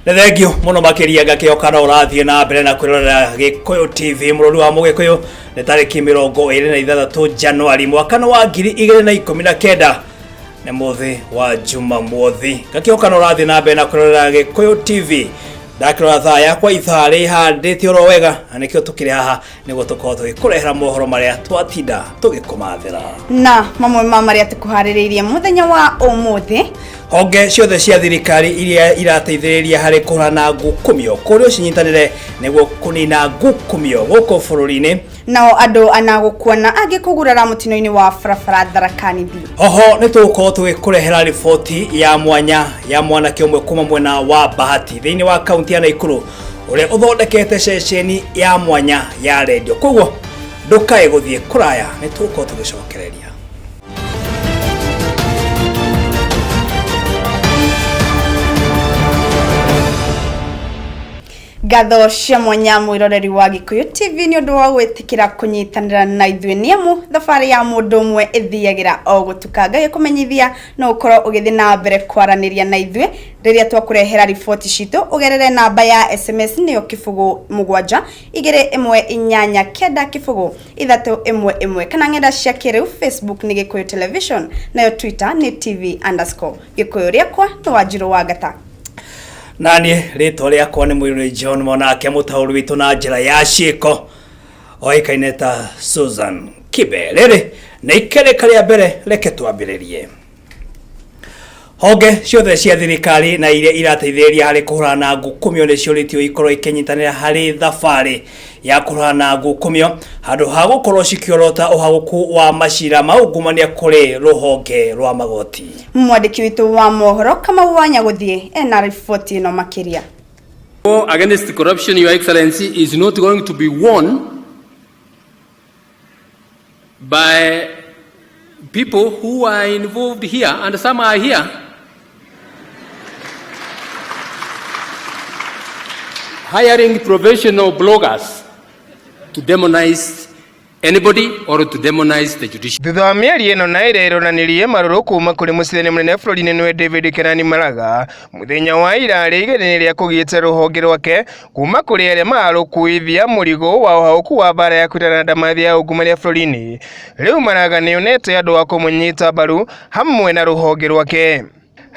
Nĩ thengio mũno makĩria ngakĩhoka no ũrathiĩ na mbere na kwĩrorera Gĩkũyũ TV mũrũri wa Mũgĩkũyũ. Nĩ tarĩki 26 Januari mwaka nĩ wa 2019, nĩ mũthĩ wa Jumamothi. Ngakĩhoka no ũrathiĩ na mbere na kwĩrorera Gĩkũyũ TV. Ndakĩrora thaa yakwa, ithaa rĩhandĩte oro wega, na nĩkĩo tũkĩrĩ haha nĩguo tũkorwo tũgĩkũrehera mohoro marĩa twatinda tũgĩkũmathĩra. Na mamwe ma marĩa tũkũharĩrĩirie mũthenya wa ũmũthĩ: Honge ciothe cia thirikari iria irateithĩrĩria harĩ kũhũrana ngukumio kũrĩa ũcinyitanĩre nĩguo kũnina ngukumio gũkũ bũrũri-inĩ. Nao andũ ana gũkua na angĩ kũgurara mũtino-inĩ wa barabara Tharaka Nithi. Oho nĩ tũgũkorwo tũgĩkũrehera riboti ya mwanya ya mwanake ũmwe kuma mwena wa Bahati thĩinĩ wa kaunti ya Naikuru, ũrĩa ũthondekete ceceni ya mwanya ya rendio. Koguo ndũkae gũthiĩ kũraya, nĩ tũgũkorwo tũgĩcokereria. Ngatho cia mwanya mwĩroreri wa Gĩkũyũ TV nĩ ũndũ wa gwĩtĩkĩra kũnyitanĩra na ithuĩ, nĩ amu thabarĩ ya mũndũ ũmwe ĩthiagĩra o gũtuka. Ngagĩkũmenyithia no ũkorwo ũgĩthiĩ na mbere kwaranĩria na ithuĩ rĩrĩa twakũrehera riboti citũ ũgerere namba ya SMS, nĩyo 0 7 2 1 8 9 0 3 1 1, kana ng'enda cia kĩrĩu, Facebook nĩ Gĩkũyũ Television, nayo Twitter nĩ TV_Gĩkũyũ. Rĩakwa nĩ Wanjirũ wa Ngata. Naniĩ rĩtwa rĩakwa nĩ Mũirũrĩ John Monake. Mũtaũri witũ na njĩra ya ciĩko oĩkaine ta Susan Kibe. Rĩrĩ nĩ ikereka rĩa mbere, reke twambĩrĩrie. Honge ciothe cia thirikari na iria irateithĩrĩria harĩ kũhũrana na ngukumio nĩ ciũrĩtio ikorwo ikĩnyitanĩra harĩ thabarĩ ya kũhũrana na ngukumio handũ ha gũkorwo cikĩorota ũhagũku wa macira ma ungumania kũrĩ rũhonge rwa magoti. Mwandĩki witũ wa mohoro Kamau wa Nyagũthiĩ ena riboti ĩno makĩria. War against corruption, Your Excellency, is not going to be won by people who are involved here, and some are here, hiring professional bloggers to demonize anybody or to demonize the judiciary. Thutha wa mĩario ĩno na ĩrĩa ĩronanirie marũrũ kuma kũrĩ mũcirithania mũnene bũrũri-inĩ, nĩwe David Kenani Maraga, mũthenya wa ira rĩ igĩrĩ rĩa kũgĩte rũhonge rwake kuma kũrĩ arĩa mararũkuithia mũrigo wa ũhaũku wa mbara ya kwĩrana ndamathia ya ungumania bũrũri-inĩ. Rĩu Maraga nĩonete andũ a kũmũnyita mbaru hamwe na rũhonge rwake.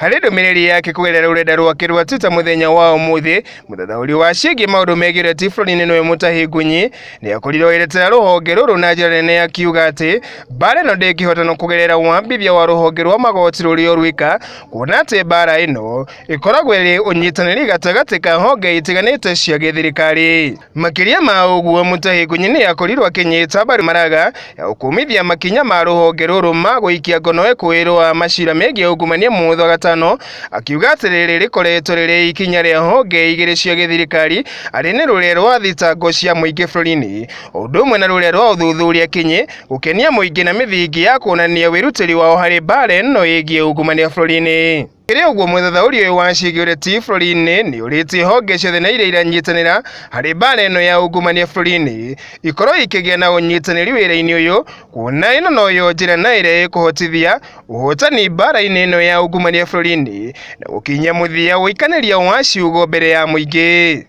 Harĩ ndũmĩrĩri yake kũgerera rũrenda rwake rwa Twitter mũthenya wa ũmũthĩ, mũthathaũri wa ciĩgiĩ maũndũ megiĩ ũteti bũrũri-inĩ, nĩwe Mutahi Ngunyi, nĩ akorirwo agĩtetera rũhonge rũrũ na njĩra nene, akiuga atĩ mbara ĩno ndĩngĩhotanwo kũgerera wambithia wa rũhonge rwa magoti rũrĩ o rwika, kuona atĩ mbara ĩno ĩkoragwo ĩrĩ ũnyitanĩri gatagatĩ ka honge itiganĩte cia gĩthirikari. Makĩria ma ũguo, Mutahi Ngunyi nĩ akorirwo akĩnyita mbaru Maraga ya gũkũmithia makinya ma rũhonge rũrũ ma gũikia ngono ekũĩrwo wa macira megiĩ ungumania mũthĩ wa gatano, akiuga atĩ rĩrĩ rĩkoretwo rĩrĩ ikinya rĩa honge igĩrĩ cia gĩthirikari, arĩ nĩ rũrĩa rwa thitango cia mũingĩ bũrũri-inĩ o ũndũ ũmwe na rũrĩa rwa ũthuthuria kinyi, gũkenia mũingĩ na mĩthingi ya kuonania wĩrutĩri wao harĩ mbara ĩno ĩgiĩ ungumania bũrũri-inĩ. Kĩrĩ ũguo, mũthathaũri ũyũ wa ciĩgiĩ ũteti bũrũri-inĩ nĩ ũrĩtie honge ciothe na iria iranyitanĩra harĩ mbara ĩno ya ungumania bũrũri-inĩ ikorwo ikĩgĩa na ũnyitanĩri wĩra-inĩ ũyũ, kuona ĩno noyo njĩra na ĩrĩa ĩkũhotithia ũhotani mbara-inĩ ĩno ya ungumania bũrũri-inĩ na gũkinyia mũthia ũikanĩria wa ciugo mbere ya mũingĩ.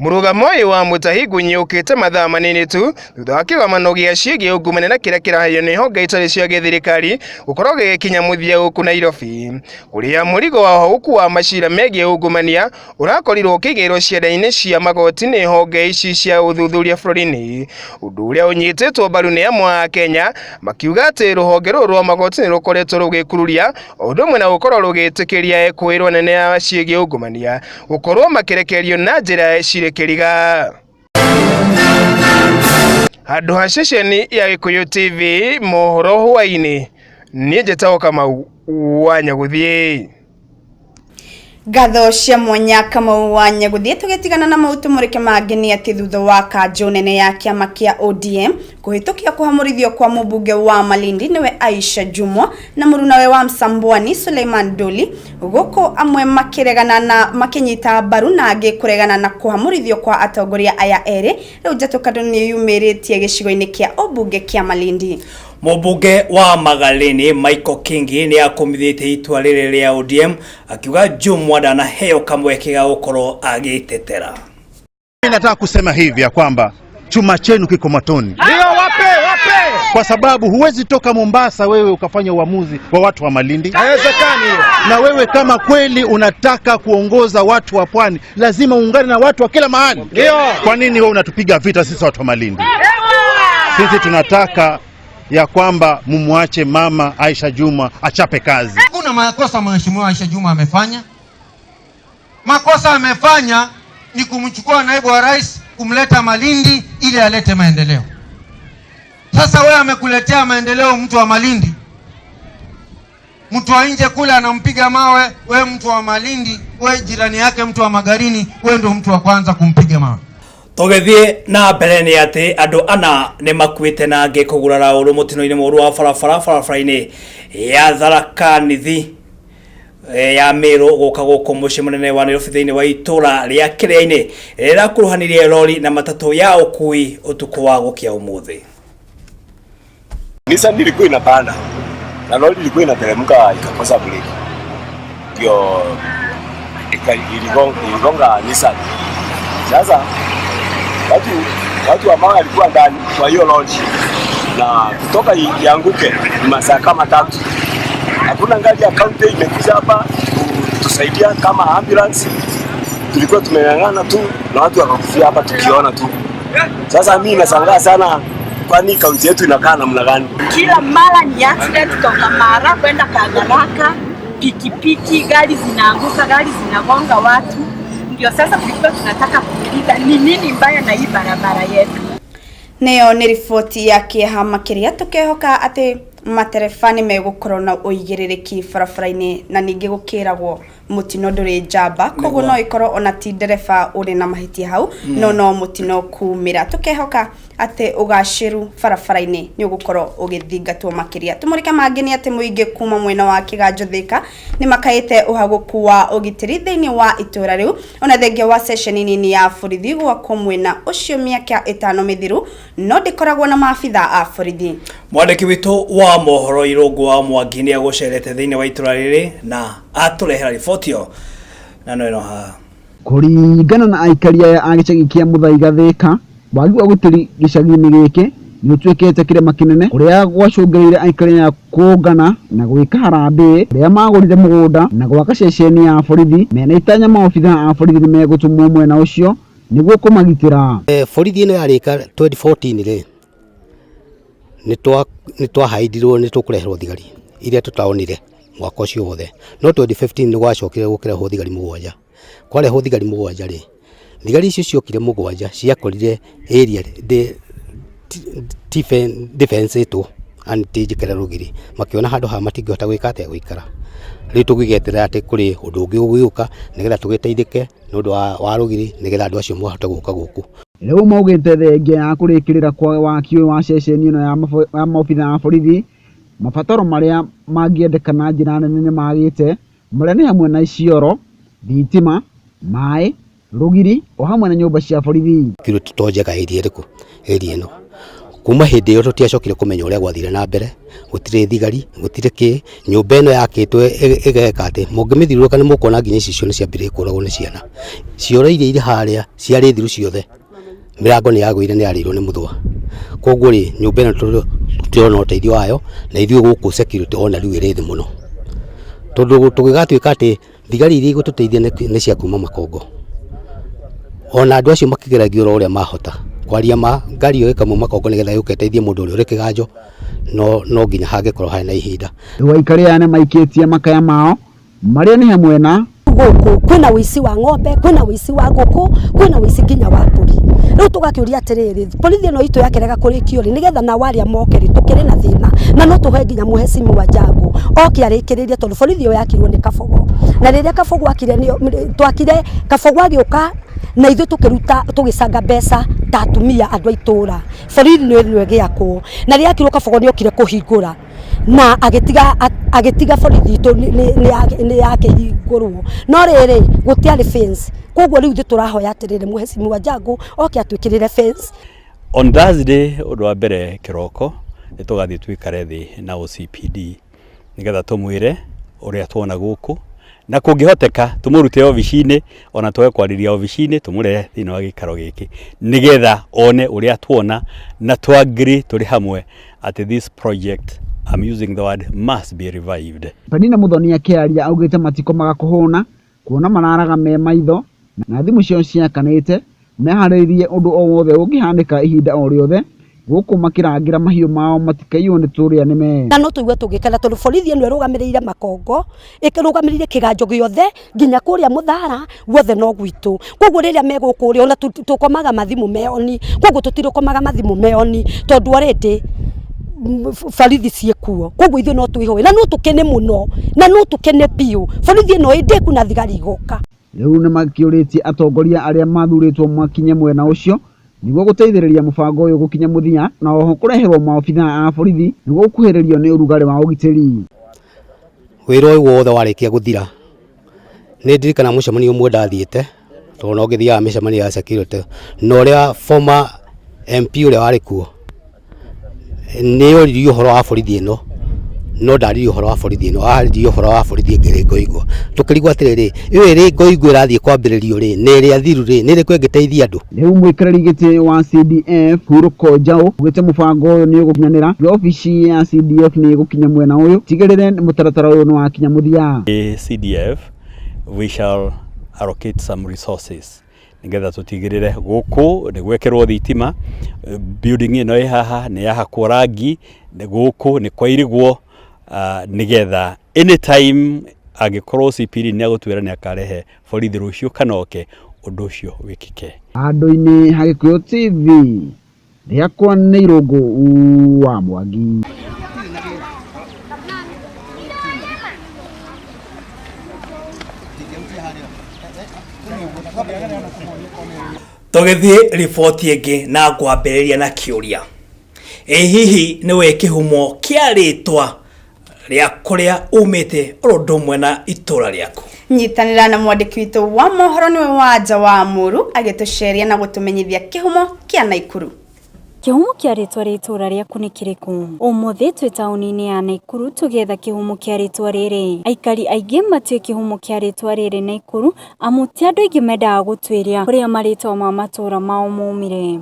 Mũrũgamo ũyũ wa Mutahi Ngunyi ũkĩte mathaa manini tu thutha wa kĩgomano gĩa ciĩgiĩ ungumania na kĩrĩa kĩraheyo nĩ honge itarĩ cia gĩthirikari gũkorwo gĩgĩkinya mũthia gũkũ Nairobi, kũrĩa mũrigo wa ũhagũku wa macira megiĩ ungumania ũrakorirwo ũkĩigĩrĩrwo cianda-inĩ cia magoti nĩ honge ici cia ũthuthuria bũrũri-inĩ, ũndũ ũrĩa ũnyitĩtwo mbaru nĩ amwe a Kenya makiuga atĩ rũhonge rũrũ rwa magoti nĩ rũkoretwo rũgĩkururia o ũndũ ũmwe na gũkorwo rũgĩtĩkĩria ekũĩrwo nene ya ciĩgiĩ ungumania gũkorwo makĩrekererio na njĩra cirĩ kĩriga. Handũ ha ceceni ya Gĩkũyũ TV mohoro hwaĩ-inĩ, niĩ njĩtagwo Kamau wa Nyagũthiĩ. Ngatho cia mwanya Kamau wa Nyagũthiĩ. Tũgĩtigana na mau tũmũrĩke mangĩ nĩ atĩ thutha wa kanjũ nene ya kĩama kĩa ODM kũhĩtũkia kũhamũrithio kwa mũmbunge wa Malindi, nĩwe Aisha Jumwa, na mũrunawe wa Msambwani Suleiman Doli, gũkũ amwe makĩregana na makĩnyita mbaru na angĩ kũregana na kũhamũrithio kwa atongoria aya erĩ, rĩu njatũkano nĩ yumĩrĩtie gĩcigo-inĩ kĩa ũmbunge kĩa Malindi. Mũmbunge wa Magalini Michael Kingi nĩ akũmithĩtie itua rĩrĩ rĩa ODM akiuga Jumwa ndanaheo kamweke ga gũkorwo agĩtetera. Mimi nataka kusema hivi ya kwamba chuma chenu kiko motoni. Ndio, wape wape, kwa sababu huwezi toka Mombasa wewe ukafanya uamuzi wa watu wa Malindi. Haiwezekani hiyo. Na wewe kama kweli unataka kuongoza watu wa pwani, lazima uungane na watu wa kila mahali. Ndio. Kwa nini wewe unatupiga vita sisi watu wa Malindi? Sisi tunataka ya kwamba mumwache mama Aisha Juma achape kazi. Kuna makosa mheshimiwa Aisha Juma amefanya. Makosa amefanya ni kumchukua naibu wa rais kumleta Malindi ili alete maendeleo. Sasa wewe amekuletea maendeleo mtu wa Malindi, mtu wa nje kule anampiga mawe, we mtu wa Malindi, we jirani yake mtu wa Magarini, we ndio mtu wa kwanza kumpiga mawe. Tũgĩthiĩ na mbere nĩ atĩ andũ ana nĩ makuĩte na angĩ kũgurara ũru mũtino-inĩ mũru wa barabara barabara-inĩ ya Tharaka Nithi ya Meru gũka gũkũ mũciĩ mũnene wa Nairobi thĩinĩ wa itũra rĩa Kĩrĩa-inĩ rĩrĩa rĩrakuruhanirie rori na matatũ ya ũkui ũtukũ wa gũkĩa ũmũthĩ. Nissan ilikuwa inapanda na lori ilikuwa inateremka ikakosa breki, ndio iligonga Nissan. Sasa watu ambao walikuwa ndani kwa hiyo lori na kutoka ianguke ni masaa kama 3. Hakuna gari ya county imekuja hapa kutusaidia kama ambulance. Tulikuwa tumeng'ang'ana tu na watu wakakufia hapa tukiona tu. Sasa mimi nashangaa sana, kwani kaunti yetu inakaa namna gani? Kila mara ni accident kutoka Mara kwenda Kagaraka, pikipiki, gari zinaanguka, gari zinagonga watu. Ndio sasa tulikuwa tunataka kuuliza ni nini mbaya na hii barabara yetu. Nĩyo nĩ riboti ya kĩeha makĩria tũkehoka atĩ matereba nĩ megũkorwo na ũigĩrĩrĩki barabara-inĩ na ningĩ gũkĩragwo mũtino ndũrĩ njamba, koguo no ĩkorwo ona ti ndereba ũrĩ na mahĩtia hau, no mũtino kumĩra. Tũkehoka atĩ ũgacĩru barabara-inĩ nĩ ũgũkorwo ũgĩthingatwo makĩria. Tũmũrĩke mangĩ nĩ atĩ mũingĩ kuma mwena wa Kĩganjo Thĩka nĩ makaĩte ũhagũku wa ũgitĩri thĩinĩ wa itũra rĩu, ona thengia wa ceceni nini ya borithi gwakwo mwena ũcio mĩaka 5 mĩthiru, no ndĩkoragwo na maabitha a borithi. Mwandĩki witũ wa mohoro Irũngũ wa Mwangi nĩ agũcerete thĩinĩ wa itũra rĩrĩ na atũrehera riboti ĩyo na no ĩno haha. Kũringana na aikari aya a gĩcagi kĩa Muthaiga Thĩka, wagi wa ũgitĩri gĩcagi-inĩ gĩkĩ nĩ ũtuĩkĩte kĩrema kĩnene kũrĩa gwacũngĩrĩirie aikari aya kũngana na gwĩka harambee kũrĩa magũrire mũgũnda na gwaka ceceni ya borithi mena itanya maobitha a borithi nĩ megũtũmwo mwena ũcio nĩguo kũmagitĩra. Borithi ĩno yarĩka 2014 rĩ, nĩ twahaidirwo nĩ tũkũreherwo thigari iria tũtaonire mwaka ũcio wothe, no 2015 nĩ gwacokire gũkĩrehwo thigari 7. Kwarehwo thigari 7 rĩ, thigari icio ciokire 7 ciakorire area defense ĩtwo anti njĩkĩre rũgiri, makĩona handũ haha matingĩhota gwĩka atĩa gũikara. Rĩu tũgĩgeterera atĩ kũrĩ ũndũ ũngĩ ũgĩũka nĩgetha tũgĩteithĩke nĩ ũndũ wa rũgiri nĩgetha andũ acio mahote gũka gũkũ. Rĩu maugĩte thengia ya kũrĩkĩrĩra kwa waki ũyũ wa ceceni ĩno ya maobitha a borithi, mabataro marĩa mangĩendeka na njĩra nene nĩ magĩte, marĩa nĩ hamwe na cioro, thitima, maĩ, rũgiri o hamwe na nyũmba cia borithi. Security to njega area ĩrĩkũ area ĩno. Kuma hĩndĩ ĩyo tũtiacokire kũmenya ũrĩa gwathire na mbere, gũtirĩ thigari, gũtirĩ kĩ, nyũmba ĩno yakĩtwo ĩgeka atĩ mũngĩmĩthiũrũrũka nĩ mũkuona nginya icicio nĩ ciambĩrĩirie kũragwo nĩ ciana. Cioro iria irĩ harĩa ciarĩ thiru ciothe, mĩrango nĩ yagũire nĩ yarĩirwo nĩ mũthũa. Koguo rĩ, nyũmba ĩno tũtirona ũteithio wayo, na ithuĩ gũkũ security ona rĩu ĩrĩ thĩ mũno. Tondũ tũgĩgatuĩka atĩ thigari iria igũtũteithia nĩ cia kuma Makongo. Ona andũ acio makĩgeragia oro ũrĩa mahota. Kwaria ma ngari ĩyo ĩkauma Makongo nĩgetha yũke ĩteithie mũndũ ũrĩa ũrĩ Kĩganjo, no nginya hangĩkorwo harĩ na ihinda. Rĩu aikari aya nĩ maikĩtie makaya mao marĩa nĩ hamwe na gũkũ kwĩna ũici wa ng'ombe, kwĩna ũici wa ngũkũ, kwĩna ũici nginya wa mbũri. Rĩu tũgakĩũria atĩrĩrĩ, borithi ĩno itũ yakĩrega kũrĩkio rĩ, nĩgetha nao arĩa moke rĩ, tũkĩrĩ na thĩna na no tũhe nginya mũhecimiwa Njangu oke arĩkĩrĩrie, tondũ borithi ĩyo yakirwo nĩ Kabogo, na rĩrĩa Kabogo akire nĩyo twakire, Kabogo agĩũka na ithuĩ tũkĩruta tũgĩcanga mbeca ta atumia andũ a itũra, borithi ĩno ĩgĩakwo, na rĩrĩa yakirwo Kabogo nĩokire kũhingũra na agĩtiga borithi itũ nĩ yakĩhingũrwo, no rĩrĩ gũtiarĩ fence. Koguo rĩu ithuĩ tũrahoya atĩrĩrĩ, mũhecimiwa Njangu oke atwĩkĩrĩre fence. On Thursday ũndũ wa mbere kĩroko Nĩ tũgathiĩ tũikare thĩ na OCPD nĩgetha tũmwĩre ũrĩa tuona gũkũ, na kũngĩhoteka tũmũrute obici-inĩ ona twage kwarĩria obici-inĩ tũmũrehe thĩinĩ wa gĩikaro gĩkĩ nĩgetha one ũrĩa tuona na tũ agree tũrĩ hamwe atĩ this project, I'm using the word, must be revived. Penina Muthoni akĩaria augĩte matikomaga kũhũna kuona mararaga me maitho na thimũ ciao ciakanĩte meharĩirie ũndũ o wothe ũngĩhanĩka ihinda o rĩothe gũkũ makĩrangĩra mahiũ mao matikaiywo nĩ tũrĩa nĩme. Na no tũigue tũgĩkena tondũ borithi ĩno ĩrũgamĩrĩire Makongo, ĩrũgamĩrĩire kĩganjo gĩothe nginya kũrĩa Mũthara guothe no gwitũ. Koguo rĩrĩa me gũkũ rĩ ona tũkomaga mathimũ me on, koguo tũtirĩkomaga mathimũ me on tondũ already borithi ciĩkuo. Koguo ithuĩ no twĩhoe na no tũkene mũno na no tũkene biũ borithi ĩno ĩndĩku na thigari igoka. Rĩu nĩmakĩũrĩtie atongoria arĩa mathurĩtwo makinye mwena ũcio nĩguo gũteithĩrĩria mũbango ũyũ gũkinya mũthia na oho kũreherwo maobithaa a borithi nĩguo gũkuhĩrĩrio nĩ ũrugarĩ wa ũgitĩri. Wĩra ũyũ wothe warĩkia gũthira, nĩ ndirikana mũcemanio ũmwe ndathiĩte, tondũ no ngĩthiaga mĩcemanio ya security, na ũrĩa former MP ũrĩa warĩ kuo, nĩ oririe ũhoro wa borithi ĩno, no ndaririe ũhoro wa borithi ĩno, aririe ũhoro wa borithi ĩngĩ ĩrĩ Ngoingwa. Tũkĩrigwo atĩrĩrĩ, ĩyo ĩrĩ Ngoingwa ĩrathiĩ kwambĩrĩrio rĩ, na ĩrĩa thiru rĩ, nĩ ĩrĩkũ ĩngĩteithia andũ? Rĩu mũikarĩri gĩtĩ wa CDF Hurũko Njaũ augĩte mũbango ũyũ nĩ ũgũkinyanĩra wabici ya CDF nĩ ĩgũkinya mwena ũyũ tigĩrĩre mũtaratara ũyũ nĩ wakinya mũthia. CDF we shall allocate some resources nĩgetha tũtigĩrĩre gũkũ nĩ gwekĩrwo thitima, building ĩno ĩ haha nĩ yahakwo rangi, gũkũ nĩ kwairigwo nĩgetha anytime angĩkorwo CPD nĩ egũtwĩra nĩ akarehe borithi rũciũ kana oke, ũndũ ũcio wĩkĩke. Handũ-inĩ ha Gĩkũyũ TV, rĩakwa nĩ Irũngũ wa Mwangi. Tũgĩthiĩ riboti ĩngĩ na ngwambĩrĩria na kĩũria. Ĩ hihi nĩũĩ kĩhumo kĩa rĩtwa rĩa kũrĩa umĩte oro ũndũ ũmwe na itũra rĩaku? Nyitanĩra na mwandĩki witũ wa mohoro nĩwe Wanja wa Mũru agĩtũceria na gũtũmenyithia kĩhumo kĩa Naikuru. Kĩhumo kĩa rĩtwa rĩa itũũra rĩaku nĩ kĩrĩkũ? Ũmũthĩ twĩ taũni-inĩ ya Naikuru tũgĩetha kĩhumo kĩa rĩtwa rĩrĩ. Aikari aingĩ matiũĩ kĩhumo kĩa rĩtwa rĩrĩ Naikuru amu ti andũ aingĩ mendaga gũtuĩria kũrĩa marĩtwa ma matũũra mao maumire.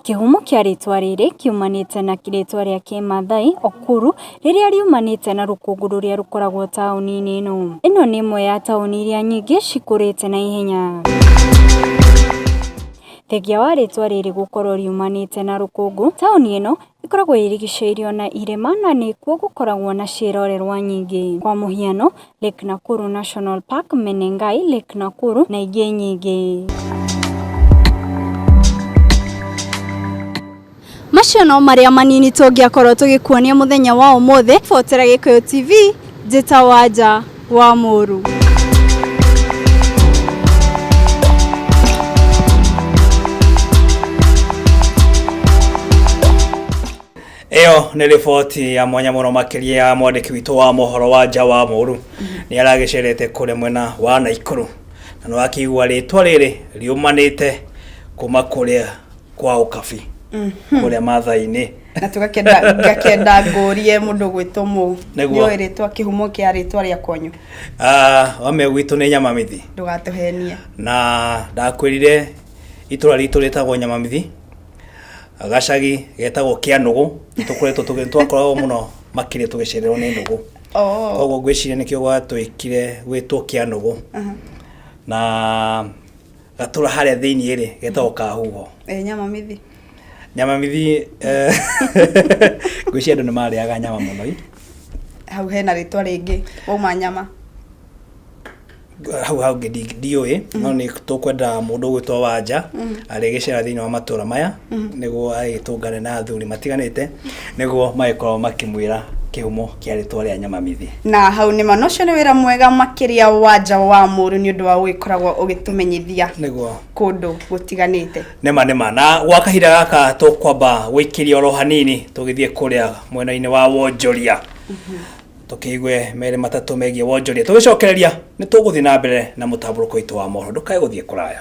Kĩhumo kĩa rĩtwa rĩrĩ kĩumanĩte na rĩtwa rĩa kĩmathai Okuru rĩrĩa riumanĩte na rũkũngũ rũrĩa rũkoragwo taũni-inĩ ĩno. Ĩno nĩ ĩmwe ya taũni iria nyingĩ cikũrĩte na ihenya. Thengia wa rĩtwa rĩrĩ gũkorwo riumanĩte na rũkũngũ, taũni ĩno ĩkoragwo ĩrigicĩirio na irĩma na nĩkuo gũkoragwo na ciĩrorerwa nyingĩ. Kwa mũhiano, Lake Nakuru National Park, Menengai, Lake Nakuru na ingĩ nyingĩ. Macio no marĩa manini tũngĩakorwo tũgĩkuonia mũthenya wa ũmũthĩ. Botera Gĩkũyũ TV, njĩta Wanja wa Mũru. Ĩyo nĩ riboti ya mwanya mũno makĩria ya mwandĩki witũ wa mohoro wa nja wa mũru nĩ aragĩcerete kũrĩa mwena wa Naikuru na nĩ wakĩigua rĩtwa rĩrĩ riumanĩte kuma kũrĩa kwa ũkabi kũrĩa Maathai-inĩ na tũgakenda ngakenda ngũrie mũndũ gwĩtwo mũ Nĩguo. nĩũĩ rĩtwa kĩhumo kĩa rĩtwa rĩa kwanyu Ah, wame gwitũ nĩ Nyamamithi ndũgatũhenie na ndakwĩrire itũra ritũ rĩtagwo Nyamamithi gacagi getagwo Kĩanũgũ nĩtũkoretwo tũgĩ twakoragwo mũno makĩria tũgĩcererwo nĩ nũgũ Oh. koguo ngwĩciria nĩkĩo gwatwĩkire gwĩtwo Kĩanũgũ na gatũra harĩa thĩiniĩ rĩ getagwo Kahuho Eh, Nyamamithi Nyamamithi eh, ngwĩciria andũ nĩ marĩaga nyama mũno ĩ. hau hena rĩtwa rĩngĩ wauma nyama hau hau ndiũĩ no nĩ tũkwenda mũndũ ũgwĩtwo Wanja arĩgĩcera thĩinĩ wa matũra maya nĩguo agĩtũngane na athuri matiganĩte nĩguo magĩkorwo makĩmwĩra kĩhumo kĩa rĩtwa rĩa Nyamamithi. Na hau nĩma na ũcio nĩ wĩra mwega makĩria Wanja wa Mũru nĩ ũndũ wa gũgĩkoragwo ũgĩtũmenyithia Nĩguo. kũndũ gũtiganĩte. Nĩma nĩma na gwa kahinda gaka tũkwamba gũikĩria oro hanini tũgĩthiĩ kũrĩa mwena-inĩ wa wonjoria tũkĩigue merĩ matatũ megiĩ wonjoria. Tũgĩcokereria nĩ tũgũthiĩ na mbere na mũtambũrũko witũ wa mohoro, ndũkae gũthiĩ kũraya.